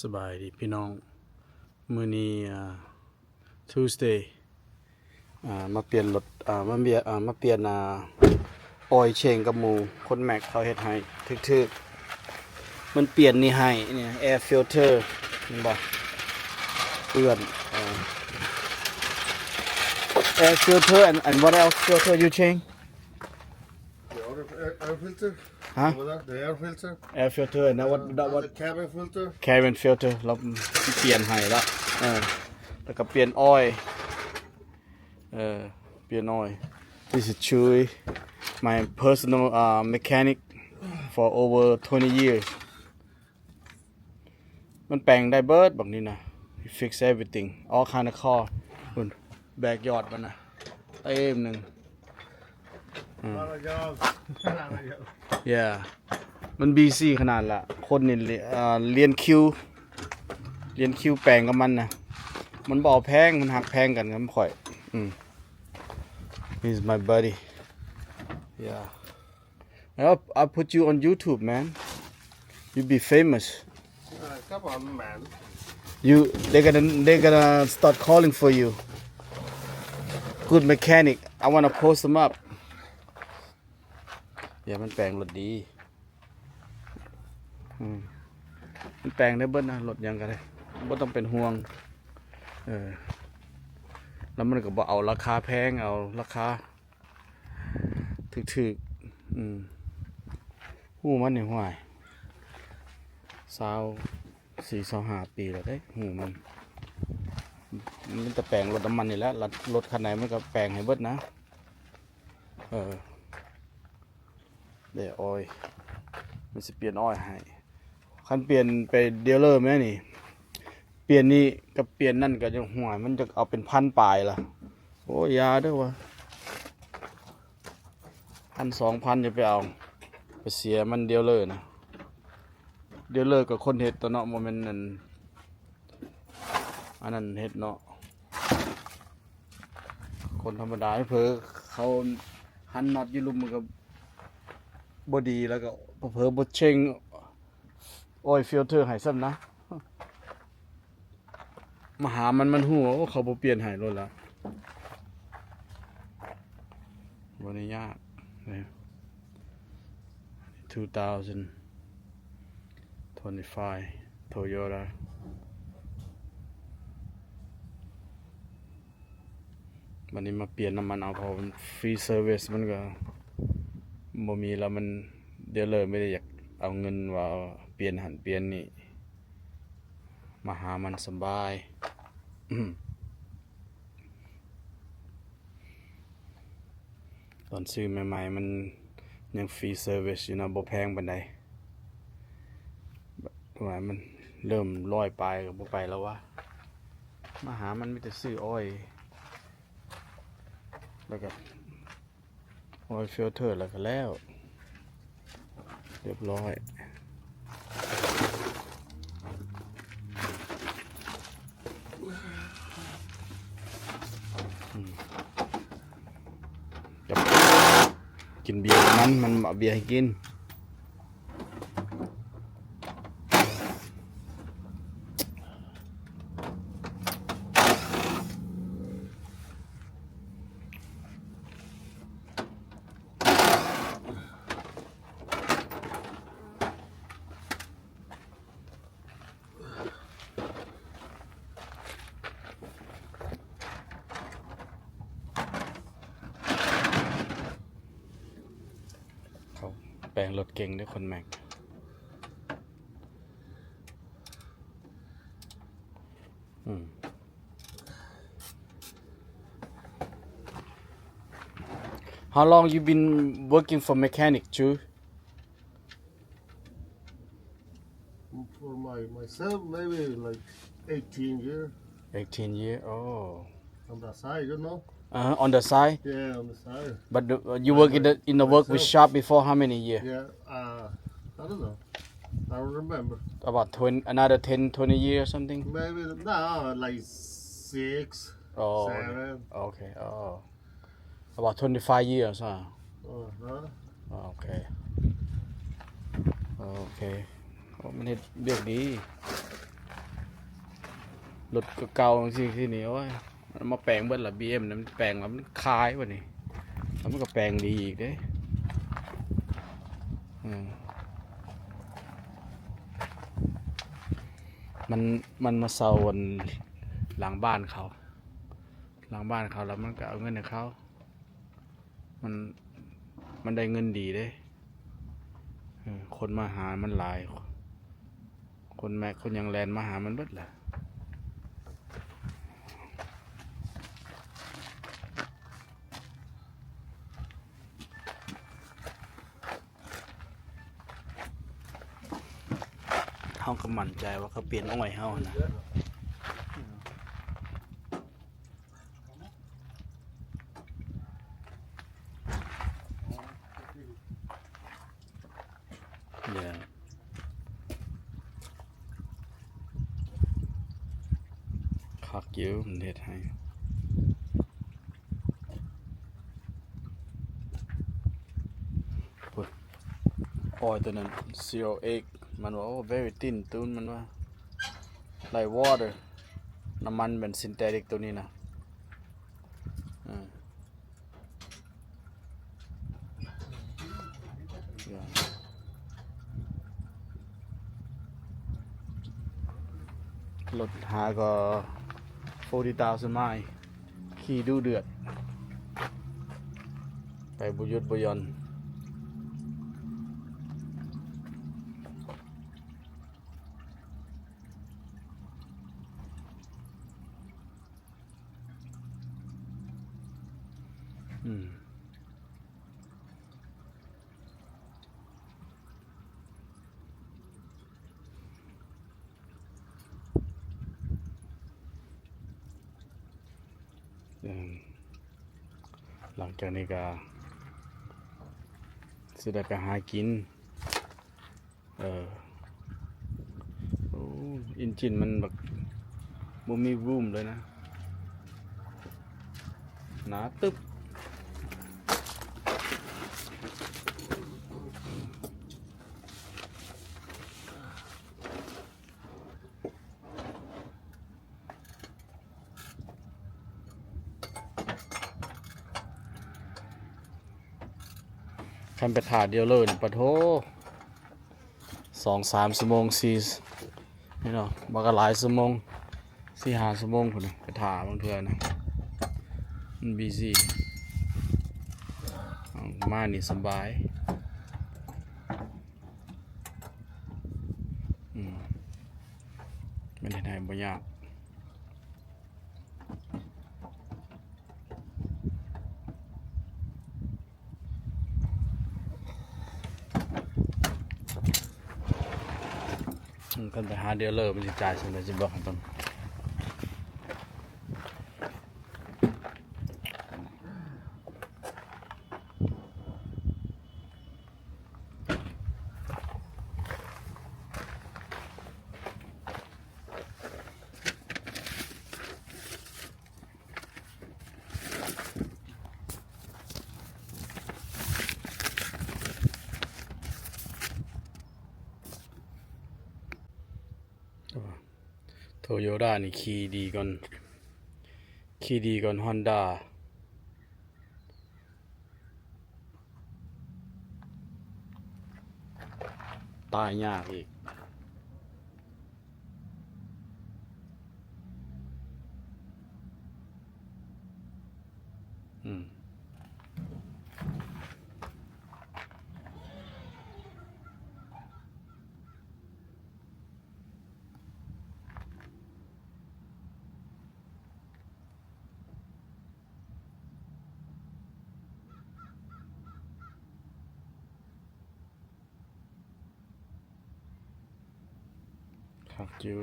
ສະບາຍດີພີ່ນ້ອງ ມື້ນີ້ ອ່າ Tuesday ອ່າ ມາປ່ຽນລົດ ອ່າ ມາປ່ຽນ ອ່າ ມາປ່ຽນ ອ່າ oil change ກັບໝູ່ ຄົນແມັກເຂົາເຮັດໃຫ້ຖືກໆ ມັນປ່ຽນນີ້ໃຫ້ ນີ້ air filter ເຫັນບໍ່ ເປື້ອນ ເອີ air filter and and what else filter you change? The other air, air filter. Huh? Over there, the air filter. Air filter and what, and what? The cabin filter. Cabin filter ລາວປ່ຽນໃຫ້ລະ ເອີ ແລ້ວກໍປ່ຽນ oil ເອີ ປ່ຽນ oil. This is Chuy, my personal, uh, mechanic for over twenty years. ມັນແປງໄດ້ເບິດບັກນີ້ນະ He fix everything, all kind of car. ພຸ້ນ backyard ມັນນະ ເຕັມໜຶ່ງ ອືມ Yeah ມັນ busy ຂະໜາດລະ ຄົນນີ້ ເອີ ລຽນຄິວ ລຽນຄິວແປງກັບມັນນະ ມັນບໍ່ເອົາແພງ ມັນຮັກແພງກັນກັບຂ້ອຍ ອືມ He's my buddy. Yeah. I'll, I'll put you on YouTube, man. You be famous. Uh, come on, man. You, they gonna, they gonna start calling for you. Good mechanic. I wanna post them up. Yeah, ມັນແປງລົດດີ ອືມ ມັນແປງໄດ້ເບິດນະ ລົດຫຍັງກໍໄດ້ ບໍ່ຕ້ອງເປັນຫ່ວງ ເອີ ແລ້ວມັນກໍບໍ່ເອົາລາຄາແພງ ເອົາລາຄາ ຖືກໆ ອືມ ຮູ້ມັນນີ້ ຫ້ວຍ ຊາວສີ່ ຊາວຫ້າປີແລ້ວເດ້ ຮູ້ມັນ ມັນມີແຕ່ແປງລົດນ້ຳມັນນີ້ແຫຼະ ລົດຄັນໃດມັນກໍແປງໃຫ້ເບິດນະ ເອີ ແຕ່ oil ມັນຊິປ່ຽນ oil ໃຫ້ ຄັນປ່ຽນໄປ dealer ແມ່ນນີ້ ປ່ຽນນີ້ກັບປ່ຽນນັ້ນກໍຍັງ ຫ້ວຍ ມັນຈະເອົາເປັນພັນປາຍລະ ໂອ້ຍ ຢ່າເດີວ່າ ພັນສອງພັນ ຢ່າໄປເອົາ ໄປເສຍມັນ dealer ນະ dealer ກໍຄົນເຮັດຕົວະເນາະ ບໍ່ແມ່ນອັນ ອັນນັ້ນເຮັດເນາະ ຄົນທຳມະດາ ເຜີເຂົາຫັນນັອດຢູ່ລຸ່ມມັນກໍບໍ່ດີ ແລ້ວກໍເຜີບໍ່ເຊັງ oil filter ໃຫ້ຊ້ຳນະ ມາຫາມັນ ມັນຮູ້ວ່າ ໂອ້ ເຂົາບໍ່ປ່ຽນໃຫ້ໂລດລະ ບໍ່ໄດ້ຍາກເດ້ two thousand twenty-five Toyota. ບັດນີ້ມາປ່ຽນນ້ຳມັນເອົາ ເພາະວ່າ free service ມັນກໍບໍ່ມີແລ້ວ ມັນ dealer ບໍ່ໄດ້ຢາກເອົາເງິນວ່າປ່ຽນຫັ້ນປ່ຽນນີ້ ມາຫາມັນສະບາຍ ຕອນຊື້ໃໝ່ໆ ມັນຍັງ free service ຢູ່ນະ ບໍ່ແພງປານໃດ ວ່າມັນເລີ່ມຮ້ອຍປາຍກໍບໍ່ໄປແລ້ວວະ ມາຫາມັນມີແຕ່ຊື້ oil ແລ້ວກໍ oil filter ແລ້ວກໍແລ້ວ ຮຽບຮ້ອຍ ອືມ ກັບ ກິນເບຍນຳ ມັນເອົາເບຍໃຫ້ກິນ. ເຂົາແປງລົດເກັ່ງເດ້ຄົນແມັກ ອືມ. How long you been working for mechanic, Chu? For my, myself, maybe, like, eighteen year. Eighteen year, oh. On the side, you know? Uh, on the side? Yeah, on the side. But the, uh, you work in the, in the work with shop before how many year? Yeah, uh, I don't know. I don't remember. About twenty, another ten, twenty year or something? Maybe, no, like, six, oh, seven. Okay, oh. About twenty-five years, huh? Uh-huh. ໂອເຄ ໂອເຄ ໂອ້ ມັນເຮັດວຽກດີ ລົດເກົ່າໆຈັ່ງຊີ້ນີ້ ໂອ້ຍ ມັນມາແປງເບິດລະ ບີເອັມ ມັນແປງລະ ມັນຂາຍບັດນີ້ ລະມັນກໍແປງດີອີກເດ້. ເອີ ມັນ ມັນມາເຊົ່າອັນຫຼັງບ້ານເຂົາ ຫຼັງບ້ານເຂົາ ລະມັນກໍເອົາເງິນໃຫ້ເຂົາ. ມັນ ມັນໄດ້ເງິນດີເດ້. ເອີ ຄົນມາຫາມັນຫຼາຍ ຄົນແມັກ ຄົນຫຍັງແລ່ນມາຫາມັນເບິດລະ. ເຮົາກໍໝັ້ນໃຈວ່າເຂົາປ່ຽນອອຍເຮົາຫັ້ນນະ. Yeah. ຄັກຢູ່ ມັນເຮັດໃຫ້ ໂອ້ຍ ອອຍຕົວນັ້ນ zero eight ມັນວ່າ ໂອ້ very thin ຕູນ ມັນວ່າ like water ນ້ຳມັນແບບ synthetic ໂຕນີ້ນະ. ເອີ ລົດຫາກໍ forty thousand mile ຂີ່ດຸເດືອດ ໄປບໍ່ຢຸດບໍ່ຢ່ອນ. ອືມ ເອີ ຫຼັງຈາກນີ້ກໍຊິໄດ້ໄປຫາກິນ. ເອີ ໂອ້ engine ມັນແບບບໍ່ມີ room ເລີຍນະ ໜາຕຶບ. ຄັນໄປຖ້າ dealer ນີ້ ປະໂທ ສອງສາມຊົ່ວໂມງ ສີ່ ນີ້ເນາະ ມັນກໍຫຼາຍຊົ່ວໂມງ ສີ່ຫ້າຊົ່ວໂມງພຸ້ນນະ ໄປຖ້າບາງເທື່ອນະ ມັນ busy. ເອົາ ມານີ້ສະບາຍ. ອືມ ມັນເຮັດໃຫ້ບໍ່ຍາກ. ຄັນໄປຫາ dealer ມັນຊິຈ່າຍສ່ຳໃດ ຊິບອກໃຫ້ເບິ່ງ. ໂຕໂຍຕ້ານີ້ຂີ່ດີກ່ອນ ຂີ່ດີກ່ອນຮອນດ້າ. ຕາຍຍາກອີກ. ອືມ. ຄັກຢູ່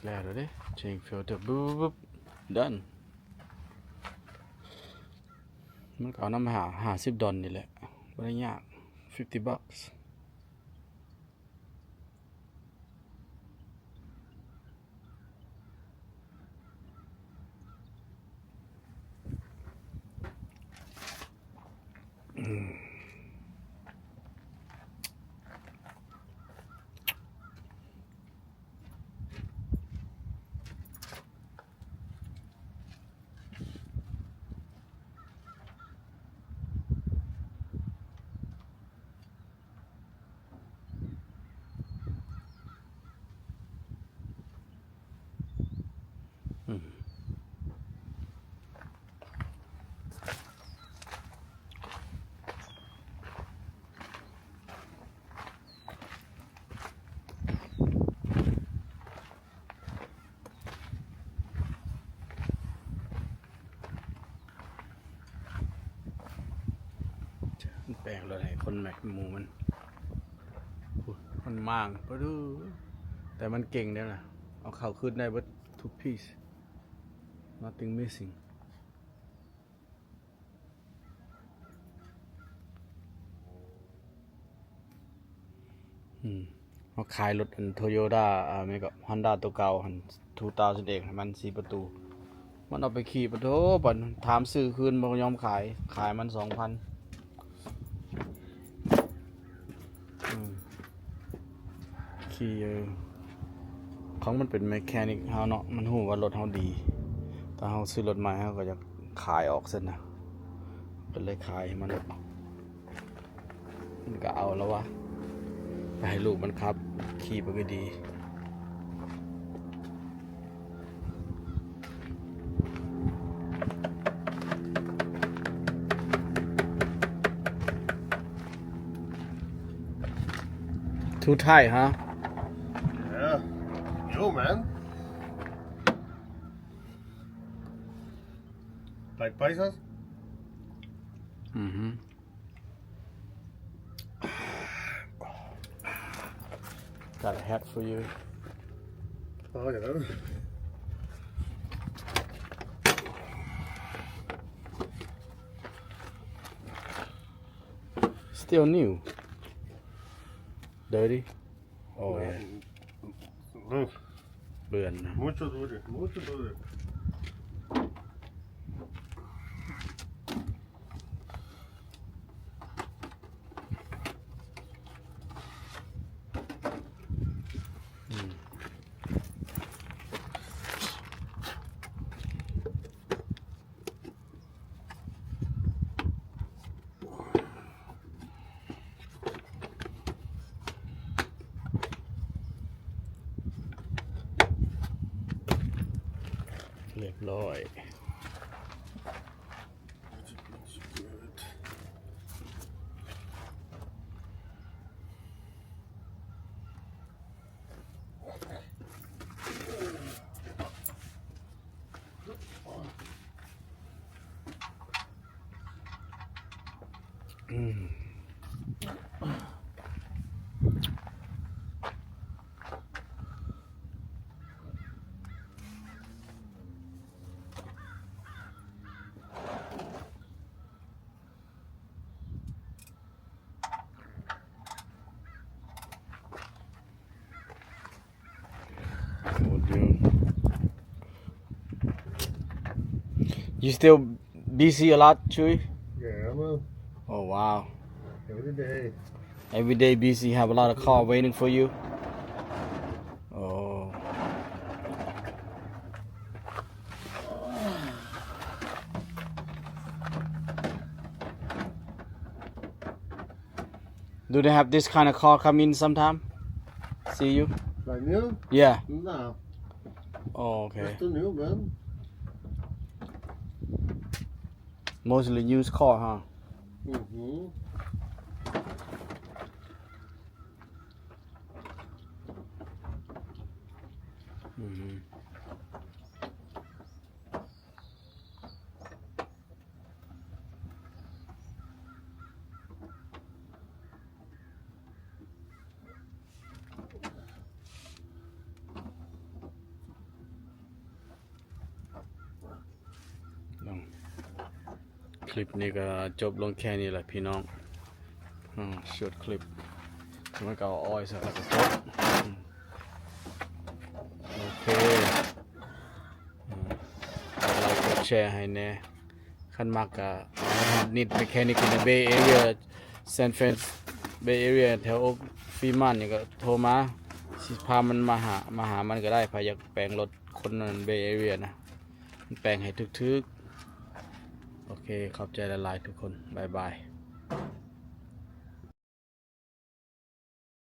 ແລ້ວເດ້ change filter ບຶບ done. ມັນກໍເອົານຳຫ້າ ຫ້າສິບດອນນີ້ແຫຼະ ບໍ່ໄດ້ຍາກ fifty bucks. ອືມ. ກລົດໃຫ້ຄົນແມັກໝູ່ມັນ ມັນມ້າງປະດູ ແຕ່ມັນເກັ່ງເດ້ລະ ເອົາເຂົ້າຄືນໄດ້ເບິດທຸກພີສ nothing missing. ອືມ ເຮົາຂາຍລົດອັນ Toyota ອາ ແມ່ນກໍ Honda ຕົວເກົ່າຫັ້ນ two thousand eight ໃຫ້ມັນສີ່ປະຕູ ມັນເອົາໄປຂີ່ ປະໂທ ບັດຖາມຊື້ຄືນບໍ່ຍອມຂາຍ ຂາຍມັນສອງພັນ ອືມ ຂີ່ ເອີ ຂອງມັນເປັນແມັກແຄນິກເຮົາເນາະ ມັນຮູ້ວ່າລົດເຮົາດີ ຖ້າເຮົາຊື້ລົດໃໝ່ ເຮົາກໍຢາກຂາຍອອກຊັ້ນນະ ກໍເລີຍຂາຍໃຫ້ມັນ ມັນກໍເອົາແລ້ວວະ ໄປໃຫ້ລູກມັນຂັບ ຂີ່ໄປກໍດີ. Too tight, huh? Yeah. Yo, man. Like paisas? Mm-hmm. Got a hat for you. Oh, yeah. Still new. Dirty. Oh, yeah. Mm. ເປື້ອນນະ Mucho dure, mucho dure. ຮຽບຮ້ອຍ. You still busy a lot, Chuy? Yeah, man. Oh, wow. Every day. Every day busy, have a lot of car waiting for you. Oh. Do they have this kind of car come in sometime? See you? Like new? Yeah. No. Oh, okay. That's the new, man. Mostly used car, huh? Mm-hmm. Mm-hmm. ເນາະ ຄລິບນີ້ກໍຈົບລົງແຄ່ນີ້ແຫຼະພີ່ນ້ອງ ອືມ short clip ມັນກໍເອົາອ້ອຍໃສ່ແລ້ວກໍຈົບ ອືມ ໂອເຄ ອືມ ກົດໄລກົດແຊໃຫ້ແດ່ ຄັນມັກກະ Need Mechanic in the Bay Area San Fran Bay Area ແຖວ Fremont ນີ້ກໍໂທມາ ຊິພາມັນມາຫາ ມາຫາມັນກໍໄດ້ ໃຜຢາກແປງລົດຄົນນັ້ນ Bay Area ນະ ມັນແປງໃຫ້ຖືກໆ ໂອເຄ ຂອບໃຈຫຼາຍໆ ທຸກຄົນ ບາຍບາຍ.